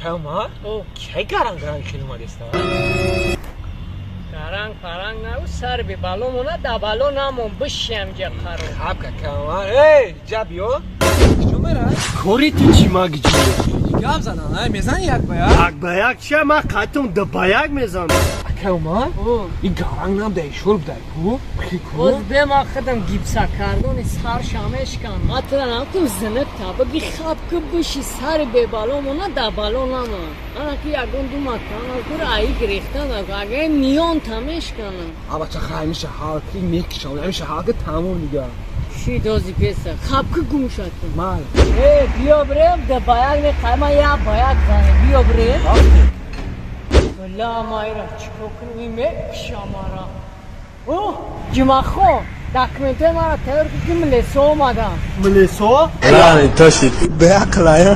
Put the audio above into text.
Акама, кай гаранг гаранг хел омадеста? Гаранг паранг нагу, сар бебало мона, да бало намон, бишиам ҷа қарор. Хаб, какама. Эй, ҷа биё. Чо мера? Кори ту чӣ, ма гиҷи? Гап задан, ай мезани як ба як? Як ба як чия, ма қайтум да ба як мезанам. Акама, и гаранг нам дай шур дай ку? Хи ку? Боз бе, ма худам гипса кардони сар шамешкан. Ма тра намкум зинак та баги, хаб ки биши, сари бебало мона, да бало намон. Ана ки ягон ду макан кур аи гирехтан, агар миён та мешканам. Абача, хай миша ҳал ки мекишам, ҳамиша ҳал ки, тамом дига. Ши дози песа, хаб ки гум шад. Май. Э, биё бирем, да ба як не қайма, я ба як зане, биё бирем. Ла, майра чико кунем, ин мекушамара. О, Ҷумахон, документои мара тайёр кун, ки милесо омадам. Милесо? Рани тоши. Беақлая.